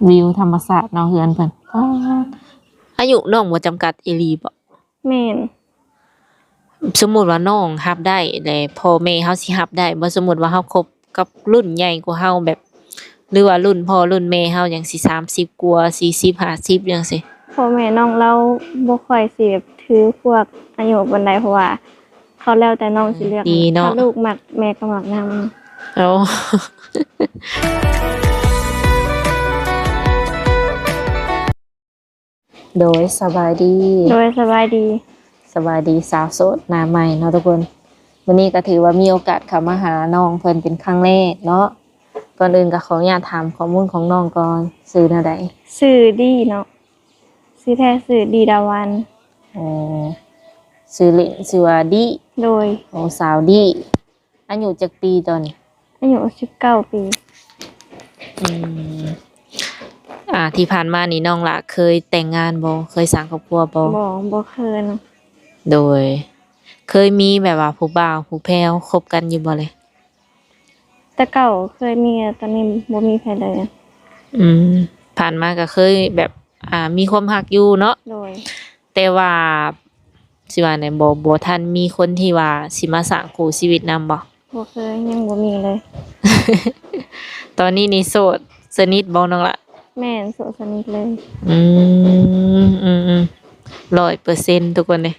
ວິວທຳມະຊາດເນາະ ເຮືອນເພິ່ນ. ອາ ອາຍຸນ້ອງບໍ່ຈຳກັດອີ່ຫຼີບໍ? ແມ່ນ. ສົມມຸດວ່ານ້ອງຮັບໄດ້ ແລະ ພໍ່ແມ່ເຮົາຊິຮັບໄດ້ບໍ່? ສົມມຸດວ່າເຮົາຄົບກັບລຸ້ນໃຫຍ່ກວ່າເຮົາ ແບບ ຫຼືວ່າລຸ້ນພໍ່ລຸ້ນແມ່ເຮົາຫຍັງຊິ ສາມສິບກວ່າ ສີ່ສິບ ຫ້າສິບ ຈັ່ງຊີ້. ພໍ່ແມ່ນ້ອງລາວບໍ່ຄ່ອຍຊິແບບຖືພວກອາຍຸປານໃດ ເພາະວ່າເຂົາແລ້ວແຕ່ນ້ອງຊິເລືອກ. ເອີ ດີເນາະ. ຖ້າລູກມັກ ແມ່ກໍມັກນຳ. ໂອ້ ໂດຍ ສະບາຍດີ. ໂດຍ ສະບາຍດີ. ສະບາຍດີສາວໂສດໜ້າໃໝ່ເນາະທຸກຄົນ. ມື້ນີ້ກໍຖືວ່າມີໂອກາດເຂົ້າມາຫານ້ອງເພິ່ນເປັນຄັ້ງແລກເນາະ. ກ່ອນອື່ນກໍຂໍອະນຸຍາດຖາມຂໍ້ມູນຂອງນ້ອງກ່ອນ, ຊື່ແນວໃດ? ຊື່ດີເນາະ. ຊື່ແທ້ຊື່ດີດາວັນ. ອໍ ຊື່ຫຼິ້ນຊື່ວ່າດີ. ໂດຍ. ໂອ້ ສາວດີ. ອາຍຸຈັກປີຕອນນີ້? ອາຍຸສິບເກົ້າປີ. ອືມ ອ່າ ທີ່ຜ່ານມານີ້ນ້ອງຫຼ້າເຄີຍແຕ່ງງານບໍ່? ເຄີຍສ້າງຄອບຄົວບໍ່? ບໍ່ ບໍ່ເຄີຍເນາະ. ໂດຍ. ເຄີຍມີແບບວ່າຜູ້ບ່າວຜູ້ແພວຄົບກັນຢູ່ບໍ່ເລີຍ? ແຕ່ເກົ່າເຄີຍມີ, ຕອນນີ້ບໍ່ມີໃຜເລີຍ. ອືມ ຜ່ານມາກໍເຄີຍແບບ ອ່າ ມີຄວາມຮັກຢູ່ເນາະ. ໂດຍ. ແຕ່ວ່າ ຊິວ່າແນວ ບໍ່ ບໍ່ທັນມີຄົນທີ່ວ່າຊິມາສ້າງຄູ່ຊີວິດນຳບໍ່? ບໍ່ເຄີຍ, ຍັງບໍ່ມີເລີຍ. ຕອນນີ້ນີ້ໂສດສະໜິດບໍ່ນ້ອງລະ? ແມ່ນ, ໂສດສະໜິດເລີຍ. ອືມ ອືມ ອືມ ຮ້ອຍເປີເຊັນທຸກຄົນເດ້.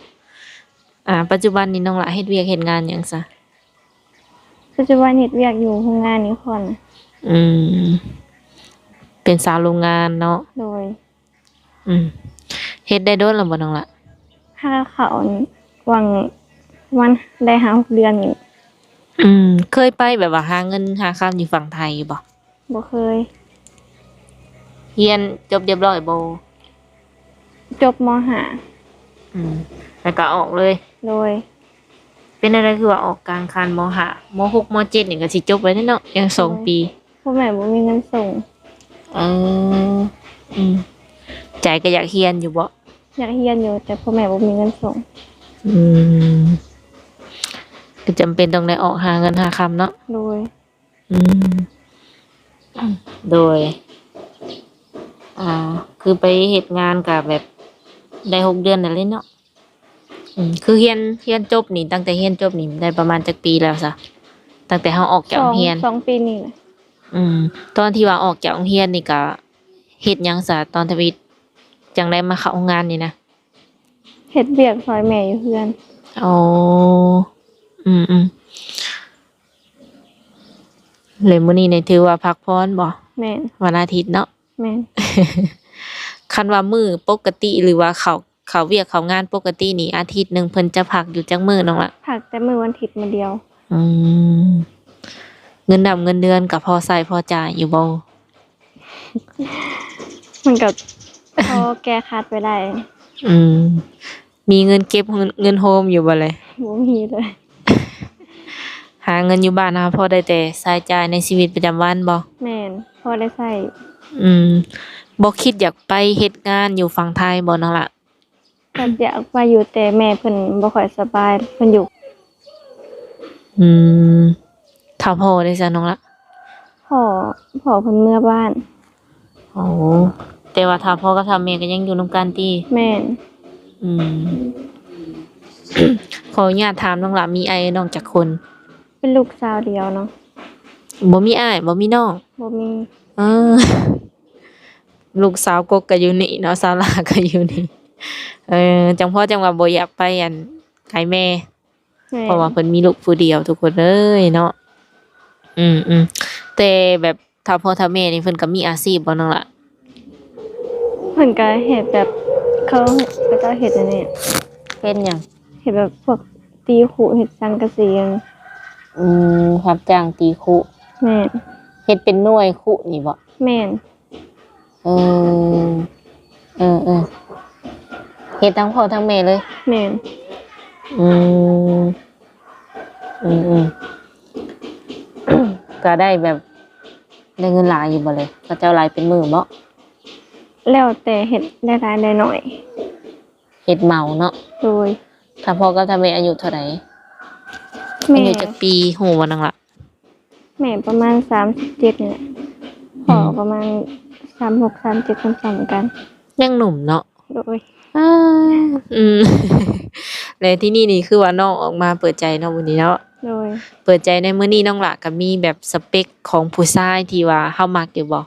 ອ່າ ປັດຈຸບັນນີ້ນ້ອງລະເຮັດວຽກເຮັດງານຫຍັງຊະ? ປັດຈຸບັນເຮັດວຽກຢູ່ໂຮງງານນິຄອນ. ອືມ ເປັນສາວໂຮງງານເນາະ. ໂດຍ. ອືມ ເຮັດໄດ້ດົນແລ້ວບໍ່ນ້ອງລະ? ຫາເຂົ້າຫວ່າງປະມານໄດ້ຫ້າຫົກເດືອນນີ້. ອືມ ເຄີຍໄປແບບວ່າຫາເງິນຫາຄຳຢູ່ຝັ່ງໄທຢູ່ບໍ່? ບໍ່ເຄີຍ. ຮຽນຈົບຮຽບຮ້ອຍບໍ່? ຈົບ ມໍຫ້າ. ອືມ ແລ້ວກໍອອກເລີຍ? ໂດຍ. ເປັນແນວໃດຄືວ່າອອກກາງຄັນ ມໍຫ້າ? ມໍຫົກ ມໍເຈັດນີ້ກໍຊິຈົບແລ້ວເນາະ, ຍັງສອງປີ. ໂດຍ. ພໍ່ແມ່ບໍ່ມີເງິນສົ່ງ. ເອີ ອືມ ໃຈກໍຢາກຮຽນຢູ່ບໍ່? ຢາກຮຽນຢູ່ ແຕ່ພໍ່ແມ່ບໍ່ມີເງິນສົ່ງ. ອືມ ກໍຈຳເປັນຕ້ອງໄດ້ອອກຫາເງິນຫາຄຳເນາະ. ໂດຍ. ອືມ ໂດຍ. ອ່າ ຄືໄປເຮັດງານກໍແບບໄດ້ຫົກເດືອນນັ້ນແຫຼະເນາະ. ອືມ ຄືຮຽນ ຮຽນຈົບນີ້ ຕັ້ງແຕ່ຮຽນຈົບນີ້ໄດ້ປະມານຈັກປີແລ້ວຊະ? ຕັ້ງແຕ່ເຮົາອອກຈາກໂຮງຮຽນ? ສອງ ສອງປີນີ້ແຫຼະ. ອືມ ຕອນທີ່ວ່າອອກຈາກໂຮງຮຽນນີ້ກະເຮັດຫຍັງຊະ? ຕອນທຳອິດຈັ່ງໄດ້ມາເຂົ້າໂຮງງານນີ້ນະ? ເຮັດວຽກຊ່ອຍແມ່ຢູ່ເຮືອນ. ອໍ ອືມໆ ແລ້ວມື້ນີ້ນີ້ຖືວ່າພັກຜ່ອນບໍ່? ແມ່ນ. ວັນອາທິດເນາະ? ແມ່ນ. ຄັນວ່າມື້ປົກກະຕິ ຫຼືວ່າເຂົາ ເຂົາວຽກເຂົາງານປົກກະຕິນີ້ ອາທິດໜຶ່ງເພິ່ນຈະພັກຢູ່ຈັກມື້ນ້ອງລະ? ພັກແຕ່ມື້ວັນທິດມື້ດຽວ. ອືມ ເງິນດຳເງິນເດືອນກໍພໍໃຊ້ພໍຈ່າຍຢູ່ບໍ່? ມັນກໍພໍແກ້ຂັດໄປໄດ້. ອືມ ມີເງິນເກັບເງິນ ເງິນໂຮມຢູ່ບໍ່ແລະ? ບໍ່ມີເລີຍ. ຫາເງິນຢູ່ບ້ານຫາພໍໄດ້ແຕ່ໃຊ້ຈ່າຍໃນຊີວິດປະຈຳວັນບໍ່? ແມ່ນ ພໍໄດ້ໃຊ້. ອືມ ບໍ່ຄິດຢາກໄປເຮັດງານຢູ່ຝັ່ງໄທບໍ່ນ້ອງລະ? ກໍຢາກໄປຢູ່ ແຕ່ແມ່ເພິ່ນບໍ່ຄ່ອຍສະບາຍ ເພິ່ນຢູ່. ອືມ ຖ້າພໍ່ເດຊະນ້ອງລະ? ພໍ່ ພໍ່ເພິ່ນເມືອບ້ານ. ໂອ້ ແຕ່ວ່າຖ້າພໍ່ກັບຖ້າແມ່ກໍຍັງຢູ່ນຳກັນຕິ? ແມ່ນ. ອືມ ຂໍອະນຸຍາດຖາມນ້ອງລະ ມີອ້າຍນ້ອງຈັກຄົນ? ເປັນລູກສາວດຽວເນາະ. ບໍ່ມີອ້າຍ ບໍ່ມີນ້ອງ? ບໍ່ມີ. ເອີ ລູກສາວກົກກໍຢູ່ນີ້ເນາະ ສາວຫຼ້າກໍຢູ່ນີ້. ເອີ ຈັ່ງພໍ່ຈັ່ງວ່າບໍ່ຢາກໄປອັນ ໃກ້ແມ່. ແມ່ນ. ເພາະວ່າເພິ່ນມີລູກຜູ້ດຽວທຸກຄົນເອີຍເນາະ. ອືມໆ ແຕ່ແບບຖ້າພໍ່ຖ້າແມ່ນີ້ເພິ່ນກໍມີອາຊີບບໍ່ນ້ອງລະ? ເພິ່ນກໍເຮັດແບບ ເຂົາ ເຂົາເຈົ້າເຮັດອັນນີ້. ເຮັດຫຍັງ? ເຮັດແບບພວກຕີຄຸ ເຮັດສັງກະສີ. ອືມ ຮັບຈ້າງຕີຄຸ. ແມ່ນ. ເຮັດເປັນໜ່ວຍຄຸນີ້ບໍ່? ແມ່ນ. ເອີ ເອີໆ ເຮັດທັງພໍ່ທັງແມ່ເລີຍ? ແມ່ນ. ອືມ ອືມໆ ກໍໄດ້ແບບ ໄດ້ເງິນຫຼາຍຢູ່ບໍ່ເລີຍ? ເຂົາເຈົ້າໄລ່ເປັນມື້ບໍ່? ແລ້ວແຕ່ເຮັດ ໄດ້ຫຼາຍໄດ້ໜ້ອຍ. ເຮັດເໝົາເນາະ? ໂດຍ. ຖ້າພໍ່ກັບຖ້າແມ່ອາຍຸເທົ່າໃດ? ແມ່ ອາຍຸຈັກປີ ຮູ້ບໍ່ນ້ອງລະ? ແມ່ປະມານສາມສິບເຈັດນີ້ແຫຼະ. ອືມ. ພໍ່ປະມານ ສາມຫົກ ສາມເຈັດ ສ່ຳໆກັນ. ຍັງໜຸ່ມເນາະ. ໂດຍ. ອາ ອືມ ແລະ ທີ່ນີ້ນີ້ຄືວ່ານ້ອງອອກມາເປີດໃຈເນາະມື້ນີ້ເນາະ. ໂດຍ. ເປີດໃຈໃນມື້ນີ້ນ້ອງຫຼ້າກໍມີແບບສະເປັກຂອງຜູ້ຊາຍທີ່ວ່າເຮົາມັກຢູ່ບໍ່?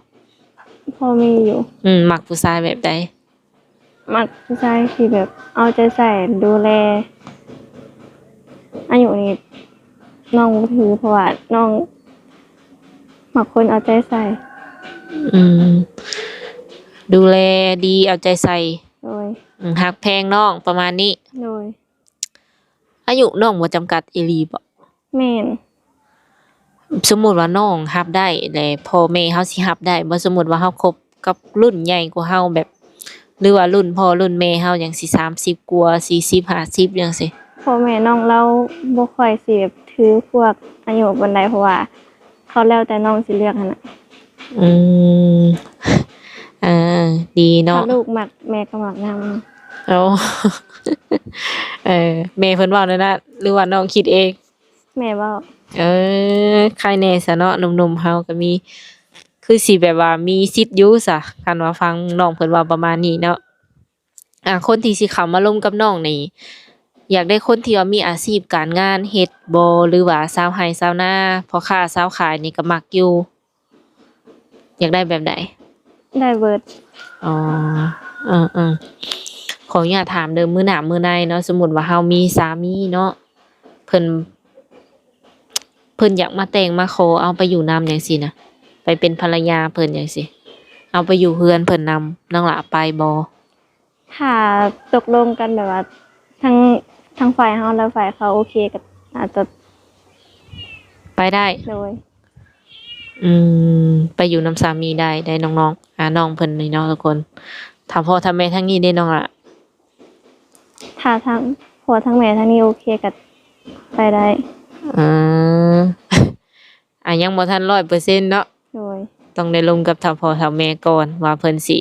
ພໍມີຢູ່. ອືມ ມັກຜູ້ຊາຍແບບໃດ? ມັກຜູ້ຊາຍທີ່ແບບເອົາໃຈໃສ່ ດູແລ. ອາຍຸນີ້ນ້ອງບໍ່ຖື ເພາະວ່ານ້ອງມັກຄົນເອົາໃຈໃສ່. ອືມ ດູແລດີ ເອົາໃຈໃສ່. ໂດຍ. ອືມ ຮັກແພງນ້ອງປະມານນີ້. ໂດຍ. ອາຍຸນ້ອງບໍ່ຈຳກັດອີ່ຫຼີບໍ? ແມ່ນ. ສົມມຸດວ່ານ້ອງຮັບໄດ້ ແລະ ພໍ່ແມ່ເຮົາຊິຮັບໄດ້ບໍ່? ສົມມຸດວ່າເຮົາຄົບກັບລຸ້ນໃຫຍ່ກວ່າເຮົາ ແບບ ຫຼືວ່າລຸ້ນພໍ່ລຸ້ນແມ່ເຮົາຫຍັງຊິ ສາມສິບກວ່າ ສີ່ສິບ ຫ້າສິບ ຈັ່ງຊີ້. ພໍ່ແມ່ນ້ອງລາວບໍ່ຄ່ອຍຊິແບບຖືພວກອາຍຸປານໃດ ເພາະວ່າເຂົາແລ້ວແຕ່ນ້ອງຊິເລືອກຫັ້ນນະ. ອືມ ເອີ ດີເນາະ ຖ້າລູກມັກ ແມ່ກໍມັກນຳ. ໂອ້ ເອີ ແມ່ເພິ່ນເວົ້າແນວນັ້ນ ຫຼືວ່ານ້ອງຄິດເອງ? ແມ່ເວົ້າ. ເອີ ໄຄແນ່ຊະເນາະ ໜຸ່ມໆເຮົາກໍມີ ຄືຊິແບບວ່າມີສິດຢູ່ຊະ ຄັນວ່າຟັງນ້ອງເພິ່ນເວົ້າປະມານນີ້ເນາະ. ອ່າ ຄົນທີ່ຊິເຂົ້າມາລົມກັບນ້ອງນີ້ ຢາກໄດ້ຄົນທີ່ວ່າມີອາຊີບການງານເຮັດບໍ່ ຫຼືວ່າຊາວໄຮ່ຊາວນາ ພໍ່ຄ້າຊາວຂາຍນີ້ກໍມັກຢູ່? ຢາກໄດ້ແບບໃດ? ໄດ້ເບິດ. ອໍ ເອີໆ ຂໍອະນຸຍາດຖາມເດີ ມື້ໜ້າມື້ໃນເນາະ ສົມມຸດວ່າເຮົາມີສາມີເນາະ ເພິ່ນ ເພິ່ນຢາກມາແຕ່ງມາຂໍເອົາໄປຢູ່ນຳຈັ່ງຊີ້ນະ ໄປເປັນພັນລະຍາເພິ່ນຈັ່ງຊີ້ ເອົາໄປຢູ່ເຮືອນເພິ່ນນຳ ນ້ອງຫຼ້າໄປບໍ່? ຖ້າຕົກລົງກັນແບບວ່າທັງ ທັງຝ່າຍເຮົາ ແລະ ຝ່າຍເຂົາໂອເຄ ກໍອາດຈະໄປໄດ້. ໂດຍ. ອືມ ໄປຢູ່ນຳສາມີໄດ້ ໄດ້ນ້ອງໆ ອາ ນ້ອງເພິ່ນນີ້ເນາະທຸກຄົນ. ຖ້າພໍ່ຖ້າແມ່ທາງນີ້ເດ້ນ້ອງຫຼ້າ? ຖ້າທັງພໍ່ທັງແມ່ທາງນີ້ໂອເຄກໍໄປໄດ້. ເອີ ອາ ຍັງບໍ່ທັນຮ້ອຍເປີເຊັນເນາະ. ໂດຍ. ຕ້ອງໄດ້ລົມກັບເຖົ້າພໍ່ເຖົ້າແມ່ກ່ອນວ່າເພິ່ນຊິ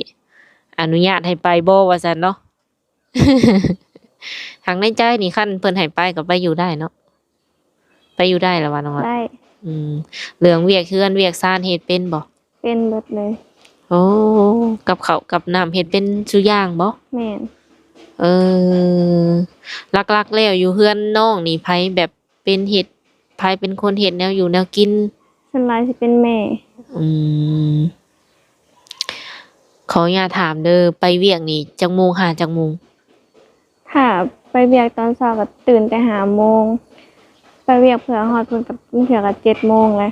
ອະນຸຍາດໃຫ້ໄປບໍ່ວ່າຊັ້ນເນາະ. ຫາກໃນໃຈນີ້ຄັນເພິ່ນໃຫ້ໄປກໍໄປຢູ່ໄດ້ເນາະ. ໄປຢູ່ໄດ້ລະວ່ານ້ອງລະ? ໄດ້. ອືມ ເລື່ອງວຽກເຮືອນວຽກຊານເຮັດເປັນບໍ່? ເປັນເບິດເລີຍ. ໂອ້ ກັບເຂົ້າກັບນ້ຳເຮັດເປັນສູ່ຢ່າງບໍ່? ແມ່ນ. ເອີ ຫຼັກໆແລ້ວຢູ່ເຮືອນນ້ອງນີ້ ໃຜແບບເປັນເຮັດ ໃຜເປັນຄົນເຮັດແນວຢູ່ແນວກິນ? ສ່ວນຫຼາຍຊິເປັນແມ່. ອືມ ຂໍອະນຸຍາດຖາມເດີ ໄປວຽກນີ້ຈັກໂມງຫາຈັກໂມງ? ຖ້າໄປວຽກຕອນເຊົ້າກໍຕື່ນແຕ່ຫ້າໂມງ ໄປວຽກເພື່ອຮອດພຸ້ນກໍບາງເທື່ອກໍເຈັດໂມງແຫຼະ.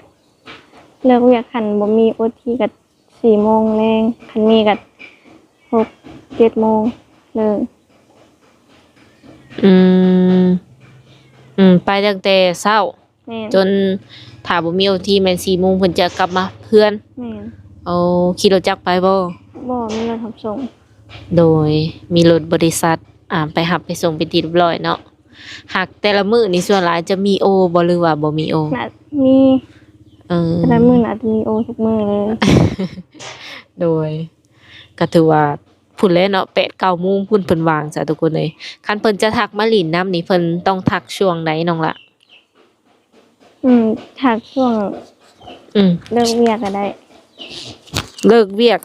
ເລີກວຽກຄັນບໍ່ມີໂອທີກໍສີ່ໂມງແລງ ຄັນມີກໍຫົກເຈັດໂມງເລີກ. ອືມ ອືມ ໄປຕັ້ງແຕ່ເຊົ້າ. ແມ່ນ. ຈົນຖ້າບໍ່ມີໂອທີແມ່ນສີ່ໂມງເພິ່ນຈະກັບມາເຮືອນ. ແມ່ນ. ໂອ້ ຂີ່ລົດຈັກໄປບໍ່? ບໍ່ ມີລົດຮັບສົ່ງ. ໂດຍ ມີລົດບໍລິສັດ ອ່າ ໄປຮັບໄປສົ່ງເປັນທີ່ຮຽບຮ້ອຍເນາະ. ຫາກແຕ່ລະມື້ນີ້ສ່ວນຫຼາຍຈະມີໂອບໍ່ ຫຼືວ່າບໍ່ມີໂອ? ໜ້າມີ. ເອີ ແຕ່ລະມື້ໜ້າຈະມີໂອທຸກມື້ເລີຍ. ໂດຍ ກໍຖືວ່າພຸ້ນແຫຼະເນາະ ແປດເກົ້າໂມງພຸ້ນເພິ່ນວ່າງຊະທຸກຄົນເອີຍ. ຄັນເພິ່ນຈະທັກມາຫຼິ້ນນຳນີ້ ເພິ່ນຕ້ອງທັກຊ່ວງໃດນ້ອງລະ? ອືມ ທັກຊ່ວງ ອືມ ເລີກວຽກກໍໄດ້. ເລີກວຽກ?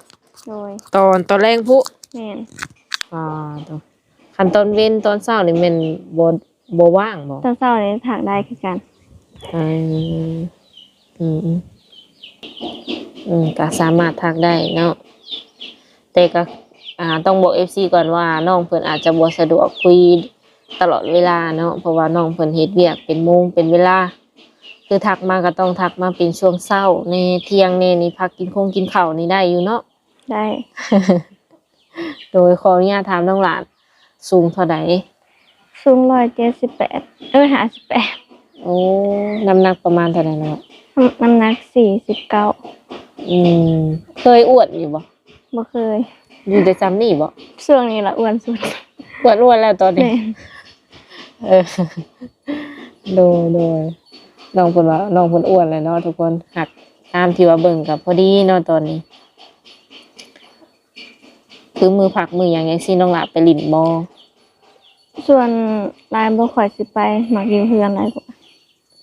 ໂດຍ. ຕອນ ຕອນແລງພຸ້ນ? ແມ່ນ. ອໍ ໂຕ ຄັນຕອນເວັນຕອນເຊົ້ານີ້ແມ່ນບໍ່ ບໍ່ວ່າງບໍ່? ຕອນເຊົ້ານີ້ທັກໄດ້ຄືກັນ. ເອີ ອືມ ອືມ ອືມ ກໍສາມາດທັກໄດ້ເນາະ ແຕ່ກໍ ອ່າ ຕ້ອງບອກເອັຟຊີກ່ອນວ່າ ນ້ອງເພິ່ນອາດຈະບໍ່ສະດວກຄຸຍຕະຫຼອດເວລາເນາະ ເພາະວ່ານ້ອງເພິ່ນເຮັດວຽກເປັນໂມງເປັນເວລາ ຄືທັກມາກໍຕ້ອງທັກມາເປັນຊ່ວງເຊົ້າແດ່ ທ່ຽງແດ່ນີ້ ພັກກິນຄົງກິນເຂົ້ານີ້ໄດ້ຢູ່ເນາະ? ໄດ້. ໂດຍ ຂໍອະນຸຍາດຖາມນ້ອງຫຼ້າ ສູງເທົ່າໃດ? ສູງຮ້ອຍເຈັດສິບແປດ ເອີ ຫ້າສິບແປດ. ໂອ້ ນ້ຳໜັກປະມານເທົ່າໃດເນາະ? ນ້ຳ ນ້ຳໜັກສີ່ສິບເກົ້າ. ອືມ ເຄີຍອ້ວນຢູ່ບໍ່? ບໍ່ເຄີຍ. ຢູ່ແຕ່ຊ່ຳນີ້ບໍ່? ຊ່ວງນີ້ລະອ້ວນສຸດ. ອ້ວນ ອ້ວນແລ້ວຕອນນີ້? ແມ່ນ. ເອີ ໂດຍ ໂດຍ ນ້ອງເພິ່ນວ່າ ນ້ອງເພິ່ນອ້ວນແລ້ວເນາະທຸກຄົນ. ຫາກຕາມທີ່ວ່າເບິ່ງກໍພໍດີເນາະຕອນນີ້. ຄືມື້ພັກມື້ຫຍັງຈັ່ງຊີ້ ນ້ອງຫຼ້າໄປຫຼິ້ນບໍ່? ສ່ວນຫຼາຍບໍ່ຄ່ອຍຊິໄປ ມັກຢູ່ເຮືອນຫຼາຍກວ່າ.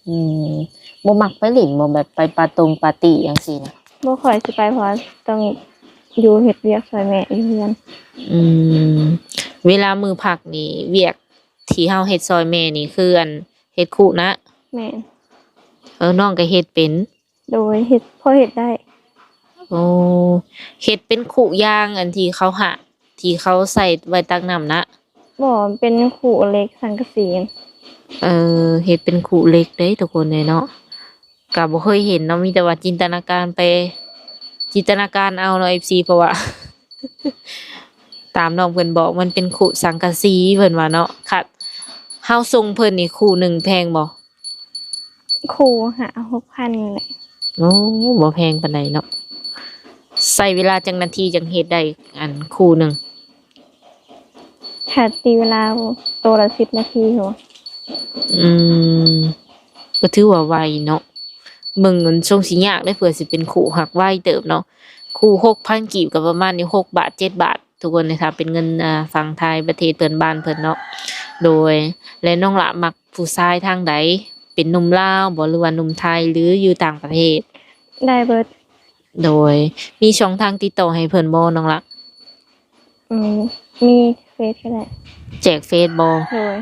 ອືມ ບໍ່ມັກໄປຫຼິ້ນບໍ່? ແບບໄປປາຕົງປາຕີ້ຫຍັງຊີ້ນະ? ບໍ່ຄ່ອຍຊິໄປ ເພາະວ່າຕ້ອງ ຢູ່ເຮັດວຽກຊ່ອຍແມ່ຢູ່ເຮືອນ. ອືມ ເວລາມື້ພັກນີ້ ວຽກທີ່ເຮົາເຮັດຊ່ອຍແມ່ນີ້ ຄືອັນເຮັດຄຸນະ? ແມ່ນ. ເອີ ນ້ອງກໍເຮັດເປັນ? ໂດຍ ເຮັດ ພໍເຮັດໄດ້. ໂອ້ ເຮັດເປັນຄຸຢ່າງອັນທີ່ເຂົາຫາ ທີ່ເຂົາໃສ່ໄວ້ຕັກນ້ຳນະ? ບໍ່ ເປັນຄຸເຫຼັກສັງກະສີ. ເອີ ເຮັດເປັນຄຸເຫຼັກເດ້ທຸກຄົນເອີຍເນາະ. ກໍບໍ່ເຄີຍເຫັນເນາະ ມີແຕ່ວ່າຈິນຕະນາການໄປ ຈິນຕະນາການເອົາເນາະ ເອັຟຊີ ເພາະວ່າ ຕາມນ້ອງເພິ່ນບອກ ມັນເປັນຄຸສັງກະສີ ເພິ່ນວ່າເນາະ. ຄັນເຮົາສົ່ງເພິ່ນນີ້ ຄຸໜຶ່ງແພງບໍ່? ຄູ່ຫ້າຫົກພັນນີ້ແຫຼະ. ໂອ້ ບໍ່ແພງປານໃດເນາະ. ໃຊ້ເວລາຈັກນາທີຈັ່ງເຮັດໄດ້ ອັນ ຄູ່ໜຶ່ງ? ຖ້າຕີເວລາໂຕລະສິບນາທີໂຫ. ອືມ ກໍຖືວ່າໄວເນາະ. ເບິ່ງເງິນຊົງຊິຍາກເດ້ ເພື່ອຊິເປັນຄູ່ ຫາກໄວເຕີບເນາະ. ຄູ່ຫົກພັນກີບ ກໍປະມານຢູ່ຫົກບາດ ເຈັດບາດ ທຸກຄົນເອີຍ ຖ້າເປັນເງິນ ອ່າ ຝັ່ງໄທ ປະເທດເພື່ອນບ້ານເພິ່ນເນາະ. ໂດຍ ແລະ ນ້ອງຫຼ້າມັກຜູ້ຊາຍທາງໃດ? ເປັນໜຸ່ມລາວບໍ່ ຫຼືວ່າໜຸ່ມໄທ ຫຼືຢູ່ຕ່າງປະເທດ? ໄດ້ເບິດ. ໂດຍ ມີຊ່ອງທາງຕິດຕໍ່ໃຫ້ເພິ່ນບໍ່ນ້ອງຫຼ້າ? ອືມ ມີເຟສກໍໄດ້. ແຈກເຟສບໍ່? ໂດຍ.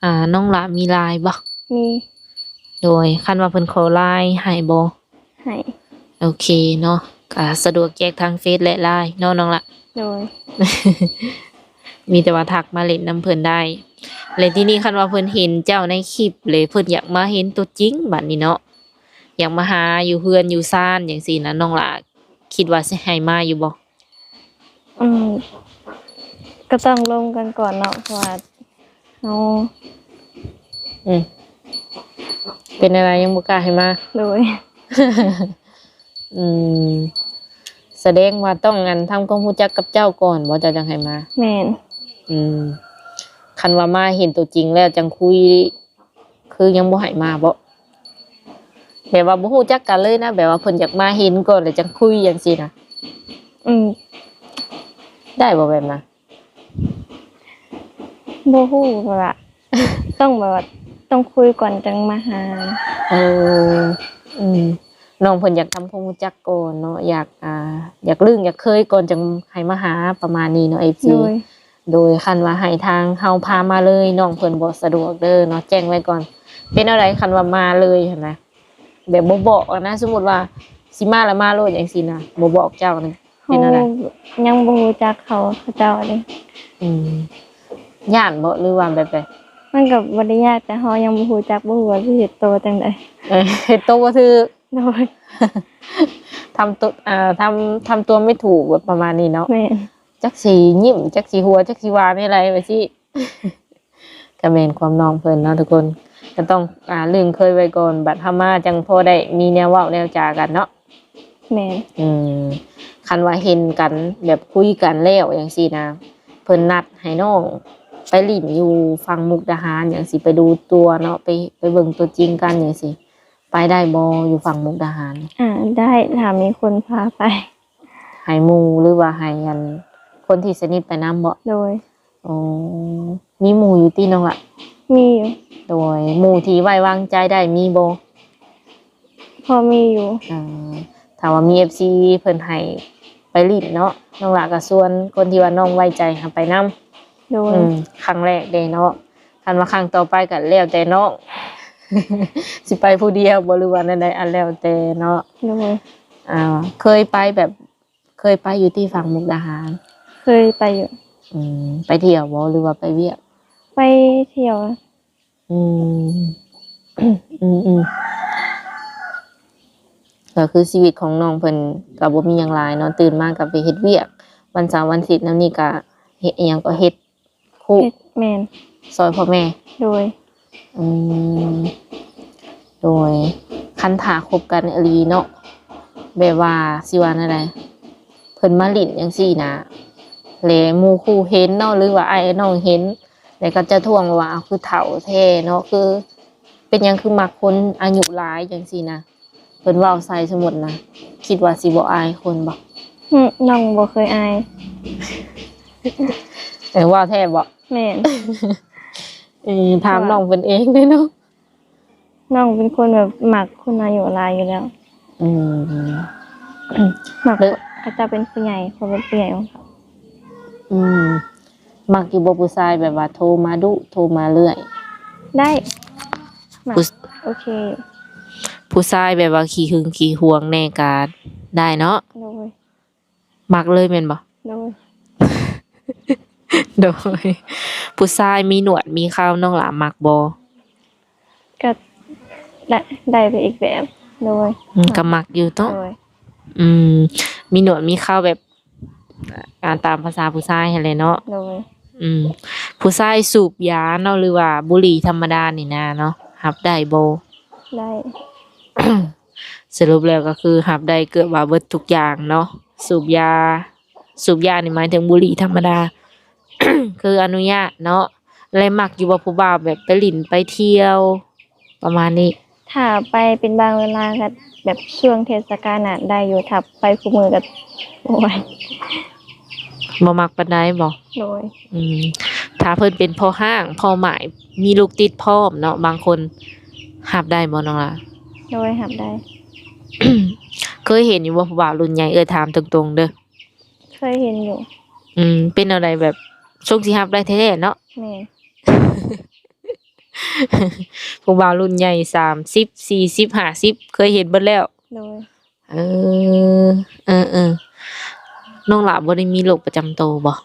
ອ່າ ນ້ອງຫຼ້າມີລາຍບໍ່? ມີ. ໂດຍ ຄັນວ່າເພິ່ນຂໍລາຍໃຫ້ບໍ່? ໃຫ້. ໂອເຄເນາະ ກະສະດວກແຈກທາງເຟສ ແລະ ລາຍເນາະນ້ອງຫຼ້າ. ໂດຍ. ມີແຕ່ວ່າທັກມາຫຼິ້ນນຳເພິ່ນໄດ້. ແລະ ທີນີ້ຄັນວ່າເພິ່ນເຫັນເຈົ້າໃນຄລິບເລີຍ ເພິ່ນຢາກມາເຫັນຕົວຈິງບາດນີ້ເນາະ ຢາກມາຫາຢູ່ເຮືອນຢູ່ຊານຈັ່ງຊີ້ນະ ນ້ອງຫຼ້າຄິດວ່າຊິໃຫ້ມາຢູ່ບໍ່? ອືມ ກໍຕ້ອງລົມກັນກ່ອນເນາະ ເພາະວ່າເຮົາ ອືມ ເປັນແນວໃດ ຍັງບໍ່ກ້າໃຫ້ມາ? ໂດຍ. ອືມ ສະແດງວ່າຕ້ອງ ອັນ ທຳຄວາມຮູ້ຈັກກັບເຈົ້າກ່ອນບໍ່ ເຈົ້າຈັ່ງໃຫ້ມາ? ແມ່ນ. ອືມ ຄັນວ່າມາເຫັນຕົວຈິງແລ້ວຈັ່ງຄຸຍ ຄືຍັງບໍ່ໃຫ້ມາບໍ? ແບບວ່າບໍ່ຮູ້ຈັກກັນເລີຍນະ ແບບວ່າເພິ່ນຢາກມາເຫັນກ່ອນແລ້ວຈັ່ງຄຸຍຈັ່ງຊີ້ນະ. ອືມ ໄດ້ບໍ່ແບບນັ້ນ? ບໍ່ຮູ້ແບບວ່າ ຕ້ອງແບບວ່າ ຕ້ອງຄຸຍກ່ອນຈັ່ງມາຫາ. ເອີ ອືມ ນ້ອງເພິ່ນຢາກທຳຄວາມຮູ້ຈັກກ່ອນເນາະ ຢາກ ອ່າ ຢາກລຶ້ງຢາກເຄີຍກ່ອນຈັ່ງໃຫ້ມາຫາ ປະມານນີ້ເນາະ ເອັຟຊີ. ໂດຍ. ໂດຍ ຄັນວ່າໃຫ້ທາງເຮົາພາມາເລີຍ ນ້ອງເພິ່ນບໍ່ສະດວກເດີເນາະ ແຈ້ງໄວ້ກ່ອນ. ເປັນແນວໃດ ຄັນວ່າມາເລີຍຫັ້ນນະ ແບບບໍ່ບອກຫັ້ນນະ ສົມມຸດວ່າຊິມາລະມາໂລດຈັ່ງຊີ້ນະ ບໍ່ບອກເຈົ້ານີ້ ເປັນແນວໃດ? ເຮົາຍັງບໍ່ຮູ້ຈັກເຂົາ ເຂົາເຈົ້າເດ້. ອືມ ຢ້ານບໍ ຫຼືວ່າແບບໃດ? ມັນກໍບໍ່ໄດ້ຍາກ ແຕ່ເຮົາຍັງບໍ່ຮູ້ຈັກ ບໍ່ຮູ້ວ່າຊິເຮັດໂຕຈັ່ງໃດ. ເອີ ເຮັດໂຕບໍ່ຖືກ. ໂດຍ. ທຳໂຕ ອ່າ ທຳ ທຳຕົວໄມ່ຖືກ ແບບປະມານນີ້ເນາະ. ແມ່ນ. ຈັກຊິຍິ້ມ ຈັກຊິຫົວ ຈັກຊິວ່າແນວໃດ ວ່າຊີ້. ກໍແມ່ນຄວາມນ້ອງເພິ່ນເນາະທຸກຄົນ ກໍຕ້ອງ ອ່າ ລຶ້ງເຄີຍໄວ້ກ່ອນ ບັດເຮົາມາຈັ່ງພໍໄດ້ມີແນວເວົ້າແນວຈາກັນເນາະ. ແມ່ນ. ອືມ ຄັນວ່າເຫັນກັນແບບຄຸຍກັນແລ້ວຈັ່ງຊີ້ນະ ເພິ່ນນັດໃຫ້ນ້ອງໄປຫຼິ້ນຢູ່ຝັ່ງມຸກດາຫານຫຍັງຊີ້ ໄປດູຕົວເນາະ ໄປ ໄປເບິ່ງຕົວຈິງກັນຫຍັງຊີ້ ໄປໄດ້ບໍ່ ຢູ່ຝັ່ງມຸກດາຫານ? ອາ ໄດ້ ຖ້າມີຄົນພາໄປ. ໃຫ້ໝູ່ ຫຼືວ່າໃຫ້ອັນ ຄົນທີ່ສະໜິດໄປນຳບໍ? ໂດຍ. ອໍ ມີໝູ່ຢູ່ຕິນ້ອງລະ? ມີຢູ່. ໂດຍ. ໝູ່ທີ່ໄວ້ວາງໃຈໄດ້ມີບໍ່? ພໍມີຢູ່. ເອີ ຖ້າວ່າມີເອັຟຊີເພິ່ນໃຫ້ໄປຫຼິ້ນເນາະ ນ້ອງລະກໍຊວນຄົນທີ່ວ່ານ້ອງໄວ້ໃຈຫາໄປນຳ. ໂດຍ. ອືມ ຄັ້ງແລກເດ້ເນາະ ຄັນວ່າຄັ້ງຕໍ່ໄປກໍແລ້ວແຕ່ນ້ອງ ຊິໄປຜູ້ດຽວບໍ່ ຫຼືວ່າແນວໃດ ອັນແລ້ວແຕ່ເນາະ. ໂດຍ. ອ່າ ເຄີຍໄປແບບ ເຄີຍໄປຢູ່ທີ່ຝັ່ງມຸກດາຫານ? ເຄີຍໄປຢູ່. ອືມ ໄປທ່ຽວບໍ່ ຫຼືວ່າໄປວຽກ? ໄປທ່ຽວ. ອືມ ອືມ ອືມ ກໍຄືຊີວິດຂອງນ້ອງເພິ່ນກໍບໍ່ມີຫຍັງຫຼາຍເນາະ ຕື່ນມາກໍໄປເຮັດວຽກ ວັນເສົາວັນອາທິດແນວນີ້ກໍເຮັດ ອີ່ຫຍັງກໍເຮັດ ຄຸ ເຮັດ ແມ່ນ ຊ່ອຍພໍ່ແມ່. ໂດຍ. ອືມ ໂດຍ. ຄັນຖ້າຄົບກັນອີ່ຫຼີເນາະ ແບບວ່າຊິວ່າແນວໃດ ເພິ່ນມາຫຼິ້ນຈັ່ງຊີ້ນະ ແລະໝູ່ຄູ່ເຫັນເນາະ ຫຼືວ່າອ້າຍນ້ອງເຫັນ ແລະເຂົາເຈົ້າທ້ວງວ່າ ເອົາ ຄືເຖົ້າແທ້ເນາະ ຄືເປັນຫຍັງຄືມັກຄົນອາຍຸຫຼາຍຈັ່ງຊີ້ນະ ເພິ່ນເວົ້າໃສ່ ສົມມຸດນະ ຄິດວ່າຊິບໍ່ອາຍຄົນບໍ່? ອືມ ນ້ອງບໍ່ເຄີຍອາຍ. ເອີ ເວົ້າແທ້ບໍ່? ແມ່ນ. ເອີ ຖາມນ້ອງເພິ່ນເອງເດ້ເນາະ. ນ້ອງເປັນຄົນແບບມັກຄົນອາຍຸຫຼາຍຢູ່ແລ້ວ. ອືມ ມັກ ແລ້ວ ເຂົາເຈົ້າເປັນຜູ້ໃຫຍ່ ເຂົາເປັນຜູ້ໃຫຍ່ຂອງເຂົາ. ອືມ ມັກຢູ່ບໍ່ຜູ້ຊາຍແບບວ່າໂທມາດຸ ໂທມາເລື້ອຍ? ໄດ້ ມັກ ຜູ້ ໂອເຄ. ຜູ້ຊາຍແບບວ່າຂີ້ຫຶງຂີ້ຫວງແດ່ກະໄດ້ເນາະ? ໂດຍ. ມັກເລີຍແມ່ນບໍ່? ໂດຍ. ໂດຍ. ຜູ້ຊາຍມີໜວດມີເຂົາ ນ້ອງຫຼ້າມັກບໍ່? ກໍໄດ້ ໄດ້ໄປອີກແບບ. ໂດຍ. ອືມ ກໍມັກຢູ່ເນາະ? ໂດຍ. ອືມ ມີໜວດມີເຂົາແບບ ອ່າ ຕາມພາສາຜູ້ຊາຍຫັ້ນແຫຼະເນາະ? ໂດຍ. ອືມ ຜູ້ຊາຍສູບຢາເນາະ ຫຼືວ່າບຸຫຼີ່ທຳມະດານີ້ນະເນາະ ຮັບໄດ້ບໍ່? ໄດ້. ສະຫຼຸບແລ້ວກໍຄືຮັບໄດ້ເກືອບວ່າເບິດທຸກຢ່າງເນາະ. ສູບຢາ ສູບຢານີ້ໝາຍເຖິງບຸຫຼີ່ທຳມະດາ ຄືອະນຸຍາດເນາະ. ແລະ ມັກຢູ່ບໍ່ຜູ້ບ່າວແບບໄປຫຼິ້ນໄປທ່ຽວປະມານນີ້? ຖ້າໄປເປັນບາງເວລາກໍແບບຊ່ວງເທດສະການນະໄດ້ຢູ່ ຖ້າໄປຄູ່ມື້ກໍບໍ່ໄຫວ. ບໍ່ມັກປານໃດບໍ່? ໂດຍ. ອືມ ຖ້າເພິ່ນເປັນພໍ່ຮ້າງພໍ່ໝ້າຍ ມີລູກຕິດພ້ອມເນາະ ບາງຄົນ ຮັບໄດ້ບໍ່ນ້ອງຫຼ້າ? ໂດຍ ຮັບໄດ້. ເຄີຍເຫັນຢູ່ບໍ່ຜູ້ບ່າວລຸ້ນໃຫຍ່? ເອື້ອຍຖາມຕົງໆເດີ. ເຄີຍເຫັນຢູ່. ອືມ ເປັນແນວໃດ ແບບຊົງຊິຮັບໄດ້ແທ້ໆເນາະ? ແມ່ນ. ຜູ້ບ່າວລຸ້ນໃຫຍ່ ສາມສິບ ສີ່ສິບ ຫ້າສິບ ເຄີຍເຫັນເບິດແລ້ວ? ໂດຍ. ເອີ ເອີໆ ນ້ອງຫຼ້າບໍ່ໄດ້ມີໂລກປະຈຳໂຕບໍ່?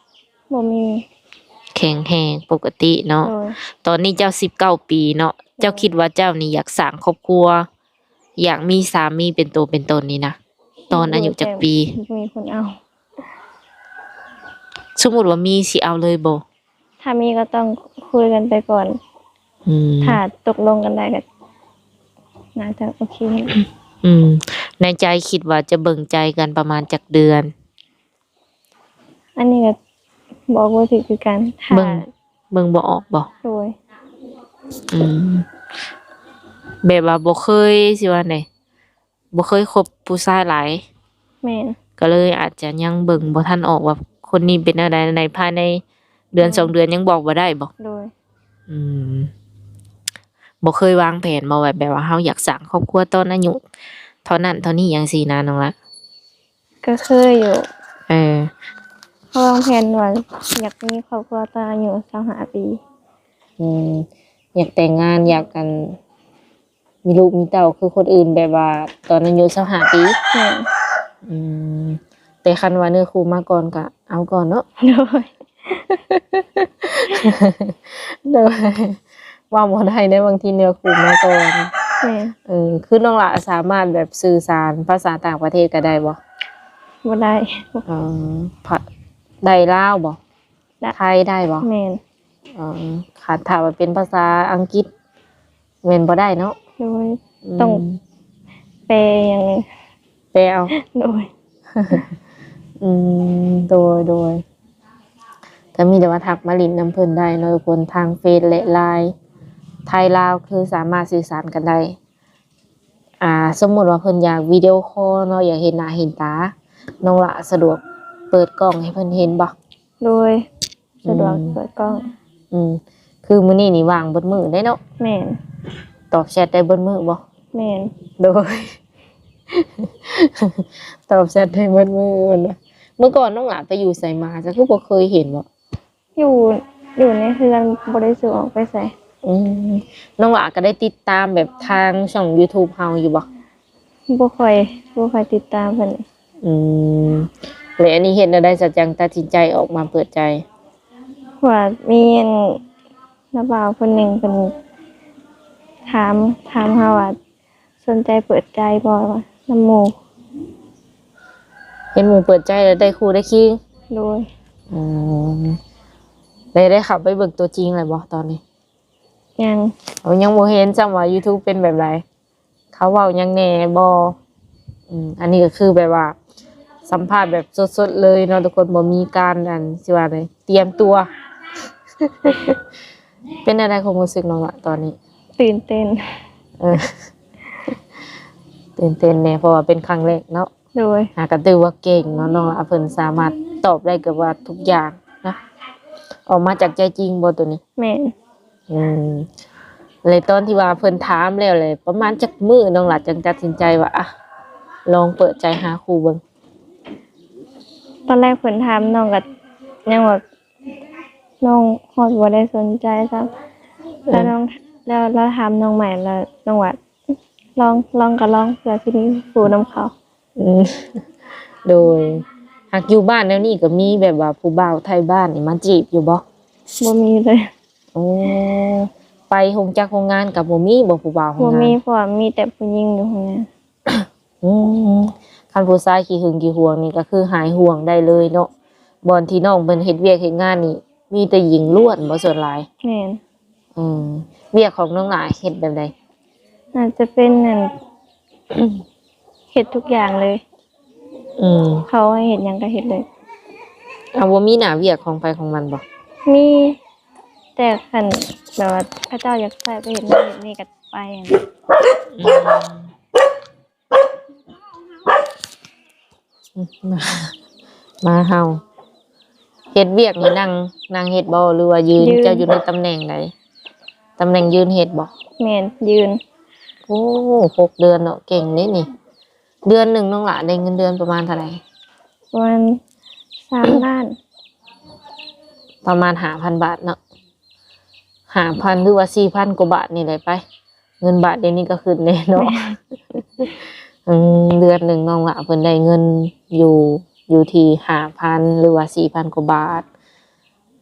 ບໍ່ມີ. ແຂງແຮງປົກກະຕິເນາະ? ໂດຍ. ຕອນນີ້ເຈົ້າສິບເກົ້າປີເນາະ? ໂດຍ. ເຈົ້າຄິດວ່າເຈົ້ານີ້ຢາກສ້າງຄອບຄົວ ຢາກມີສາມີເປັນໂຕເປັນຕົນນີ້ນະ ຕອນອາຍຸຈັກປີ? ບໍ່ມີຄົນເອົາ. ສົມມຸດວ່າມີ ຊິເອົາເລີຍບໍ່? ຖ້າມີກໍຕ້ອງຄຸຍກັນໄປກ່ອນ. ອືມ ຖ້າຕົກລົງກັນໄດ້ກໍໜ້າຈະໂອເຄ. ອືມ ໃນໃຈຄິດວ່າຈະເບິ່ງໃຈກັນປະມານຈັກເດືອນ? ອັນນີ້ກໍບອກບໍ່ຖືກຄືກັນ ຖ້າ ເບິ່ງ ເບິ່ງບໍ່ອອກບໍ່? ໂດຍ. ອືມ ແບບວ່າບໍ່ເຄີຍ ຊິວ່າໃດ ບໍ່ເຄີຍຄົບຜູ້ຊາຍຫຼາຍ. ແມ່ນ. ກໍເລີຍອາດຈະຍັງເບິ່ງບໍ່ທັນອອກວ່າຄົນນີ້ເປັນແນວໃດ ໃນພາຍໃນເດືອນ ແມ່ນ ສອງເດືອນຍັງບອກບໍ່ໄດ້ບໍ່? ໂດຍ. ອືມ ບໍ່ເຄີຍວາງແຜນບໍ່ ແບບ ແບບວ່າເຮົາຢາກສ້າງຄອບຄົວຕອນອາຍຸເທົ່ານັ້ນເທົ່ານີ້ຫຍັງຊີ້ນະ ນ້ອງລະ? ກໍເຄີຍຢູ່. ເອີ ເຮົາວາງແຜນວ່າຢາກມີຄອບຄົວຕອນອາຍຸຊາວຫ້າປີ. ອືມ ຢາກແຕ່ງງານ ຢາກ ອັນ ມີລູກມີເຕົ້າຄືຄົນອື່ນ ແບບວ່າຕອນອາຍຸຊາວຫ້າປີ. ແມ່ນ. ອືມ ແຕ່ຄັນວ່າເນື້ອຄູ່ມາກ່ອນກໍເອົາກ່ອນເນາະ? ໂດຍ. ໂດຍ. ເວົ້າບໍ່ໄດ້ເດ້ ບາງທີເນື້ອຄູ່ມາກ່ອນ. ແມ່ນ. ເອີ ຄືນ້ອງຫຼ້າສາມາດແບບສື່ສານພາສາຕ່າງປະເທດກໍໄດ້ບໍ່? ບໍ່ໄດ້. ເອີ ພະ ໄດ້ລາວບໍ່? ໄດ້. ໄທໄດ້ບໍ່? ແມ່ນ. ເອີ ຄັນຖ້າວ່າເປັນພາສາອັງກິດ ແມ່ນບໍ່ໄດ້ເນາະ? ໂດຍ. ອືມ ຕ້ອງແປຫຍັງ? ແປເອົາ. ໂດຍ. ອືມ ໂດຍ ໂດຍ. ກໍມີແຕ່ວ່າທັກມາຫຼິ້ນນຳເພິ່ນໄດ້ເນາະທຸກຄົນ ທາງເຟສ ແລະ ລາຍ ໄທລາວ ຄືສາມາດສື່ສານກັນໄດ້. ອ່າ ສົມມຸດວ່າເພິ່ນຢາກວິດີໂອຄໍເນາະ ຢາກເຫັນໜ້າເຫັນຕາ ນ້ອງຫຼ້າສະດວກເປີດກ້ອງໃຫ້ເພິ່ນເຫັນບໍ່? ໂດຍ. ສະດວກ ອືມ ເປີດກ້ອງ. ອືມ ຄືມື້ນີ້ນີ້ວ່າງເບິດມື້ເດ້ເນາະ? ແມ່ນ. ຕອບແຊັດໄດ້ເບິດມື້ບໍ່? ແມ່ນ. ໂດຍ. ຕອບແຊັດໄດ້ເບິດມື້ພຸ້ນນະ. ເມື່ອກ່ອນນ້ອງຫຼ້າໄປຢູ່ໃສມາ ເຈົ້າຄືບໍ່ເຄີຍເຫັນບໍ່? ຢູ່ ຢູ່ໃນເຮືອນ ບໍ່ໄດ້ສູ່ອອກໄປໃສ. ອືມ ນ້ອງຫຼ້າກໍໄດ້ຕິດຕາມແບບທາງຊ່ອງຢູທູບເຮົາຢູ່ບໍ່? ບໍ່ຄ່ອຍ ບໍ່ຄ່ອຍຕິດຕາມປານໃດ. ອືມ ແລ້ວອັນນີ້ເຮັດແນວໃດ ສະຈັ່ງຕັດສິນໃຈອອກມາເປີດໃຈ? ວ່າມີອັນ ນ້າບ່າວຄົນໜຶ່ງເພິ່ນຖາມ ຖາມເຮົາວ່າ ສົນໃຈເປີດໃຈບໍ່ ວ່ານຳໝູ່. ເຫັນໝູ່ເປີດໃຈແລ້ວໄດ້ຄູ່ໄດ້ຄີງ? ໂດຍ. ອືມ ໄດ້ ໄດ້ເຂົ້າໄປເບິ່ງຕົວຈິງແລ້ວບໍ່ຕອນນີ້? ຍັງ. ເອົາ ຍັງບໍ່ເຫັນຊ້ຳວ່າຢູທູບເປັນແບບໃດ? ເຂົາເວົ້າຫຍັງແດ່ບໍ່? ອືມ ອັນນີ້ກໍຄືແບບວ່າສຳພາດແບບສົດໆເລີຍເນາະທຸກຄົນ ບໍ່ມີການ ອັນ ຊິວ່າໃດ ຕຽມຕົວ. ເປັນແນວໃດຄວາມຮູ້ສຶກນ້ອງລະຕອນນີ້? ຕື່ນເຕັ້ນ. ເອີ ຕື່ນເຕັ້ນແດ່ ເພາະວ່າເປັນຄັ້ງແລກເນາະ. ໂດຍ. ຫາກໍຖືວ່າເກັ່ງເນາະ ນ້ອງລະເພິ່ນສາມາດຕອບໄດ້ເກືອບວ່າທຸກຢ່າງນະ. ອອກມາຈາກໃຈຈິງບໍ່ໂຕນີ້? ແມ່ນ. ອືມ ແລະຕອນທີ່ວ່າເພິ່ນຖາມແລ້ວແຫຼະ ປະມານຈັກມື້ນ້ອງຫຼ້າຈຶ່ງຕັດສິນໃຈວ່າ ອະ ລອງເປີດໃຈຫາຄູ່ເບິ່ງ? ຕອນແລກເພິ່ນຖາມ ນ້ອງກໍຍັງວ່າ ນ້ອງຮອດບໍ່ໄດ້ສົນໃຈຊ້ຳ. ເອີ ແລ້ວນ້ອງ ແລ້ວລາວຖາມນ້ອງໃໝ່ ແລ້ວນ້ອງວ່າ ລອງ ລອງກໍລອງ ເພື່ອຊິໄດ້ຢູ່ນຳເຂົາ. ອືມ ໂດຍ. ຫາກຢູ່ບ້ານແນວນີ້ກໍມີແບບວ່າຜູ້ບ່າວໄທບ້ານນີ້ມາຈີບຢູ່ບໍ່? ບໍ່ມີເລີຍ. ໂອ້ ໄປໂຮງຈັກໂຮງງານກໍບໍ່ມີບໍ່ ຜູ້ບ່າວໂຮງງານ? ບໍ່ມີ ເພາະວ່າມີແຕ່ຜູ້ຍິງຢູ່ໂຮງງານ. ອືມ ຄັນຜູ້ຊາຍຂີ້ຫຶງຂີ້ຫວງນີ້ກໍຄືຫາຍຫ່ວງໄດ້ເລີຍເນາະ. ບ່ອນທີ່ນ້ອງເພິ່ນເຮັດວຽກເຮັດງານນີ້ ມີແຕ່ຍິງລ້ວນບໍ່ ສ່ວນຫຼາຍ? ແມ່ນ. ອືມ ວຽກຂອງນ້ອງຫຼ້າເຮັດແບບໃດ? ໜ້າຈະເປັນ ອັນ ເຮັດທຸກຢ່າງເລີຍ. ອືມ ເຂົາໃຫ້ເຮັດຫຍັງກໍເຮັດເລີຍ. ເອົາ ບໍ່ມີໜ້າວຽກຂອງໃຜຂອງມັນບໍ່? ມີ ແຕ່ຄັນແບບວ່າເຂົາເຈົ້າຢາກໃຫ້ໄປເຮັດນັ້ນເຮັດນີ້ກໍໄປ. ອືມ ມາ ມາເຮົາ ເຮັດວຽກນີ້ນັ່ງ ນັ່ງເຮັດບໍ່ ຫຼືວ່າຢືນ? ຢືນ. ເຈົ້າຢູ່ໃນຕຳແໜ່ງໃດ? ຕຳແໜ່ງຢືນເຮັດບໍ່? ແມ່ນ ຢືນ. ໂອ້ ຫົກເດືອນເນາະ ເກັ່ງເດ້ນີ້. ເດືອນໜຶ່ງນ້ອງຫຼ້າໄດ້ເງິນເດືອນປະມານເທົ່າໃດ? ປະມານສາມລ້ານ. ປະມານຫ້າພັນບາດເນາະ. ຫ້າພັນ ຫຼືວ່າສີ່ພັນກວ່າບາດນີ້ແຫຼະໄປ. ເງິນບາດດຽວນີ້ກໍຂຶ້ນແດ່ເນາະ. ແມ່ນ. ອືມ ເດືອນໜຶ່ງນ້ອງຫຼ້າເພິ່ນໄດ້ເງິນຢູ່ ຢູ່ທີ່ຫ້າພັນ ຫຼືວ່າສີ່ພັນກວ່າບາດ.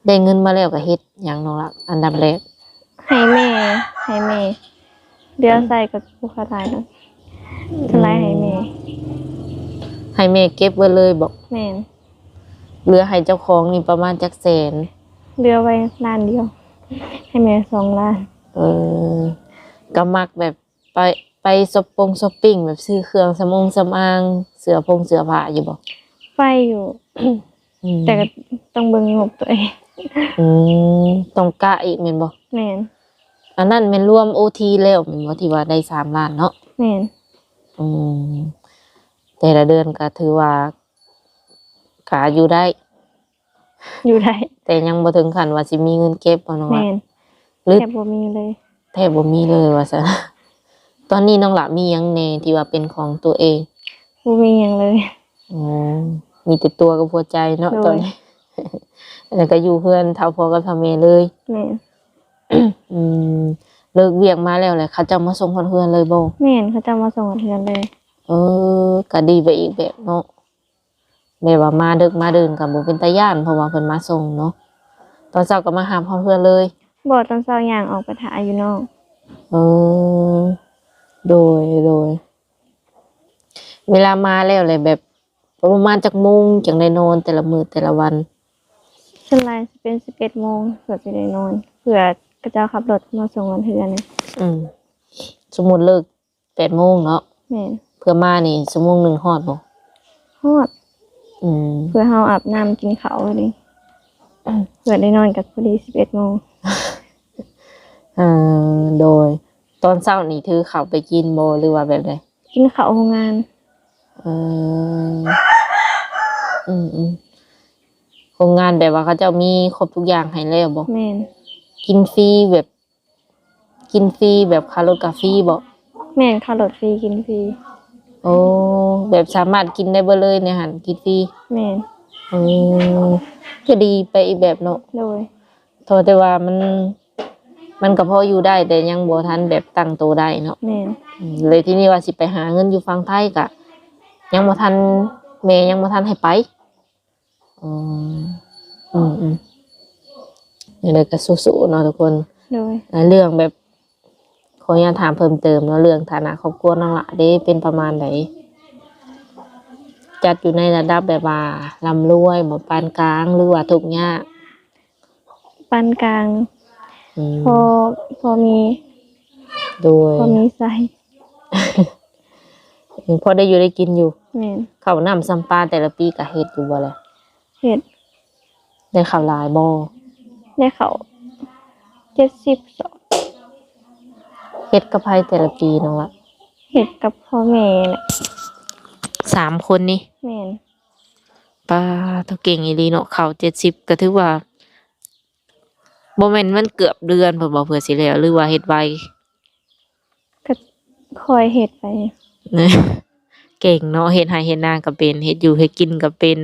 ໄດ້ເງິນມາແລ້ວກໍເຮັດຫຍັງນ້ອງຫຼ້າ ອັນດັບແລກ? ໃຫ້ແມ່ ໃຫ້ແມ່ ເຫຼືອໃຊ້ກໍບໍ່ຄ່ອຍຫຼາຍດອກ. ອືມ ສ່ວນຫຼາຍໃຫ້ແມ່. ໃຫ້ແມ່ເກັບເບິດເລີຍບໍ? ແມ່ນ. ເຫຼືອໃຫ້ເຈົ້າຂອງນີ້ປະມານຈັກແສນ? ເຫຼືອໄວ້ລ້ານດຽວ ໃຫ້ແມ່ສອງລ້ານ. ເອີ ກໍມັກແບບໄປ ໄປຊັອບປົງຊັອບປິງ ແບບຊື້ເຄື່ອງສຳອົງສຳອາງ ເສື້ອຜົງເສື້ອຜ້າຢູ່ບໍ່? ໄປຢູ່. ອືມ ແຕ່ກໍຕ້ອງເບິ່ງງົບຕົວເອງ. ອືມ ຕ້ອງກະອີກແມ່ນບໍ່? ແມ່ນ. ອັນນັ້ນແມ່ນລວມໂອທີແລ້ວແມ່ນບໍ່ ທີ່ວ່າໄດ້ສາມລ້ານເນາະ? ແມ່ນ. ອືມ ແຕ່ລະເດືອນກໍຖືວ່າ ກະຢູ່ໄດ້ ຢູ່ໄດ້ ແຕ່ຍັງບໍ່ເຖິງຂັ້ນວ່າຊິມີເງິນເກັບເນາະ. ແມ່ນ. ຫຼື ແທບບໍ່ມີເລີຍ. ແທບບໍ່ມີເລີຍວ່າຊັ້ນ. ຕອນນີ້ນ້ອງຫຼ້າມີຫຍັງແດ່ທີ່ວ່າເປັນຂອງຕົວເອງ? ບໍ່ມີຫຍັງເລີຍ. ອໍ ມີແຕ່ຕົວກັບຫົວໃຈເນາະ. ໂດຍ. ຕອນນີ້ ແລ້ວກໍຢູ່ເຮືອນເຖົ້າພໍ່ກັບເຖົ້າແມ່ເລີຍ. ແມ່ນ. ອືມ ເລີກວຽກມາແລ້ວແຫຼະ ເຂົາເຈົ້າມາສົ່ງຮອດເຮືອນເລີຍບໍ່? ແມ່ນ ເຂົາເຈົ້າມາສົ່ງຮອດເຮືອນເລີຍ. ເອີ ກໍດີໄປອີກແບບເນາະ. ແບບວ່າມາດຶກມາເດີນກໍບໍ່ເປັນຕາຢ້ານ ເພາະວ່າເພິ່ນມາສົ່ງເນາະ. ຕອນເຊົ້າກໍມາຮັບຮອດເຮືອນເລີຍ? ບໍ່ ຕອນເຊົ້າຍ່າງອອກໄປຖ້າຢູ່ນອກ. ເອີ ໂດຍ ໂດຍ. ເວລາມາແລ້ວແຫຼະ ແບບປະມານຈັກໂມງຈັ່ງໄດ້ນອນແຕ່ລະມື້ແຕ່ລະວັນ? ສ່ວນຫຼາຍຊິເປັນສິບເອັດໂມງ ເພື່ອຊິໄດ້ນອນ ເພື່ອເຂົາເຈົ້າຂັບລົດມາສົ່ງຮອດເຮືອນ. ອືມ ສົມມຸດເລີກ ແປດໂມງເນາະ. ແມ່ນ. ເພື່ອມານີ້ຊົ່ວໂມງໜຶ່ງຮອດບໍ່? ຮອດ. ອືມ ເພື່ອເຮົາອາບນ້ຳກິນເຂົ້ານີ້ ເພື່ອໄດ້ນອນກໍພໍດີສິບເອັດໂມງ. ເອີ ໂດຍ. ຕອນເຊົ້ານີ້ຖືເຂົ້າໄປກິນບໍ່ ຫຼືວ່າແບບໃດ? ກິນເຂົ້າໂຮງງານ. ເອີ ອືມໆ ໂຮງງານແບບວ່າເຂົາເຈົ້າມີຄົບທຸກຢ່າງໃຫ້ແລ້ວບໍ່? ແມ່ນ. ກິນຟຣີແບບ ກິນຟຣີແບບຄ່າລົດກະຟຣີບໍ່? ແມ່ນ ຄ່າລົດຟຣີ ກິນຟຣີ. ໂອ້ ແບບສາມາດກິນໄດ້ເບິດເລີຍໃນຫັ້ນ ກິນຟຣີ? ແມ່ນ. ເອີ ກໍດີໄປອີກແບບເນາະ. ໂດຍ. ເທົ່າແຕ່ວ່າມັນ ມັນກໍພໍຢູ່ໄດ້ ແຕ່ຍັງບໍ່ທັນແບບຕັ້ງໂຕໄດ້ເນາະ. ແມ່ນ. ອືມ ແລ້ວທີນີ້ວ່າຊິໄປຫາເງິນຢູ່ຝັ່ງໄທກໍຍັງບໍ່ທັນ ແມ່ຍັງບໍ່ທັນໃຫ້ໄປ. ອືມ ອືມໆ ຈັ່ງໃດກໍສູ້ໆເນາະທຸກຄົນ. ໂດຍ. ເລື່ອງແບບ ຂໍອະນຸຍາດຖາມເພີ່ມເຕີມເນາະ ເລື່ອງຖານະຄອບຄົວນ້ອງຫຼ້າເດ ເປັນປະມານໃດ? ຈັດຢູ່ໃນລະດັບແບບວ່າລ່ຳລວຍບໍ່ ປານກາງ ຫຼືວ່າທຸກຍາກ? ປານກາງ. ອືມ ພໍ ພໍມີ. ໂດຍ. ພໍມີໃຊ້. ເອີ ພໍໄດ້ຢູ່ໄດ້ກິນຢູ່. ແມ່ນ. ເຂົ້ານ້ຳຊຳປາແຕ່ລະປີກະເຮັດຢູ່ບໍ່ລະ? ເຮັດ. ໄດ້ເຂົ້າຫຼາຍບໍ່? ໄດ້ເຂົ້າເຈັດສິບສອບ. ເຮັດກັບໃຜແຕ່ລະປີນ້ອງລະ? ເຮັດກັບພໍ່ແມ່ແຫຼະ. ສາມຄົນນີ້? ແມ່ນ. ປາໂທ ເກັ່ງອີ່ຫຼີເນາະ ເຂົ້າເຈັດສິບ ກໍຖືວ່າ ບໍ່ແມ່ນມັນເກືອບເດືອນພຸ້ນບໍ່ ເພື່ອຊິແລ້ວ ຫຼືວ່າເຮັດໄວ? ກໍຄ່ອຍເຮັດໄປ. ເກັ່ງເນາະ ເຮັດໄຮ່ເຮັດນາກໍເປັນ ເຮັດຢູ່ເຮັດກິນກໍເປັນ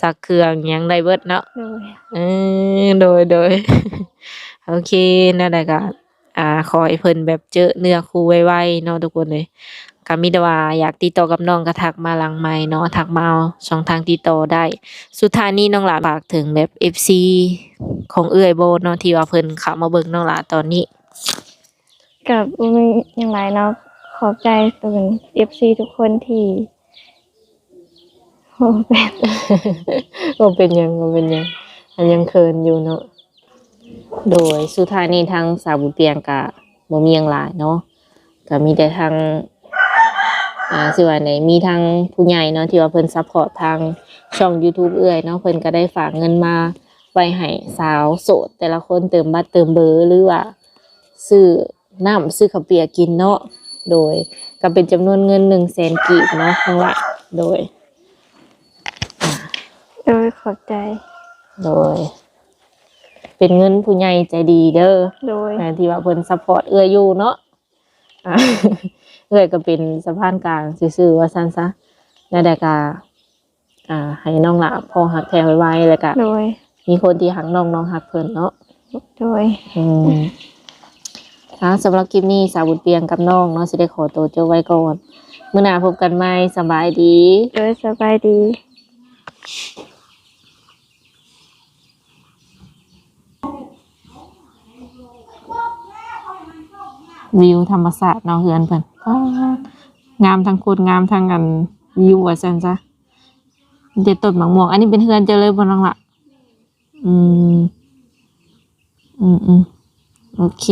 ຊັກເຄື່ອງຫຍັງໄດ້ເບິດເນາະ. ໂດຍ ເອີ ໂດຍ ໂດຍ ໂອເຄ ແນວໃດກໍ ອ່າ ຂໍໃຫ້ເພິ່ນແບບເຈີເນື້ອຄູ່ໄວໆເນາະທຸກຄົນເອີຍ. ກໍມີແຕ່ວ່າຢາກຕິດຕໍ່ກັບນ້ອງກໍທັກມາຫຼັງໄມເນາະ ທັກມາເອົາຊ່ອງທາງຕິດຕໍ່ໄດ້. ສຸດທ້າຍນີ້ນ້ອງຫຼ້າຝາກເຖິງແບບເອັຟຊີຂອງເອື້ອຍບໍ່ເນາະ ທີ່ວ່າເພິ່ນເຂົ້າມາເບິ່ງນ້ອງຫຼ້າຕອນນີ້? ກໍບໍ່ມີຫຍັງຫຼາຍເນາະ ຂອບໃຈເປັນເອັຟຊີທຸກຄົນທີ່ ບໍ່ເປັນ ບໍ່ເປັນຫຍັງ ບໍ່ເປັນຫຍັງ ອັນຍັງເຂີນຢູ່ເນາະ. ໂດຍ ສຸດທ້າຍນີ້ທາງສາວບຸນປຽງກະບໍ່ມີຫຍັງຫຼາຍເນາະ ກະມີແຕ່ທາງ ອ່າ ຊິວ່າໃດ ມີທາງຜູ້ໃຫຍ່ເນາະ ທີ່ວ່າເພິ່ນຊັບພອດທາງຊ່ອງຢູທູບເອື້ອຍເນາະ ເພິ່ນກະໄດ້ຝາກເງິນມາໄວ້ໃຫ້ສາວໂສດແຕ່ລະຄົນ ເຕີມບັດເຕີມເບີ ຫຼືວ່າຊື້ນ້ຳຊື້ເຂົ້າປຽກກິນເນາະ. ໂດຍ ກະເປັນຈຳນວນເງິນໜຶ່ງແສນກີບເນາະນ້ອງຫຼ້າ. ໂດຍ ໂດຍ ຂອບໃຈ. ໂດຍ ເປັນເງິນຜູ້ໃຫຍ່ໃຈດີເດີ. ໂດຍ ອ່າ ທີ່ວ່າເພິ່ນຊັບພອດເອື້ອຍຢູ່ເນາະ ອ່າ ເອື້ອຍກໍເປັນສະພານກາງຊື່ໆ ວ່າຊັ້ນຊະ. ແນວໃດກໍ ອ່າ ໃຫ້ນ້ອງຫຼ້າພໍ້ຮັກແທ້ໄວໆ ແລ້ວກໍ ໂດຍ ມີຄົນທີ່ຮັກນ້ອງ ນ້ອງຮັກເພິ່ນເນາະ. ໂດຍ ອືມ ອ່າ ສຳລັບຄລິບນີ້ ສາວບຸນປຽງກັບນ້ອງເນາະ ຊິໄດ້ຂໍໂຕຈົບໄວ້ກ່ອນ. ມື້ໜ້າພົບກັນໃໝ່. ສະບາຍດີ. ໂດຍ ສະບາຍດີ. ວິວທຳມະຊາດເນາະ ເຮືອນເພິ່ນ ປາດ ງາມທັງຄົນ ງາມທັງອັນ ວິວວ່າຊັ້ນຊະ. ມີແຕ່ຕົ້ນໝາກມ່ວງ. ອັນນີ້ເປັນເຮືອນເຈົ້າເລີຍບໍ່ນ້ອງຫຼ້າ? ອືມ ອືມໆ ໂອເຄ.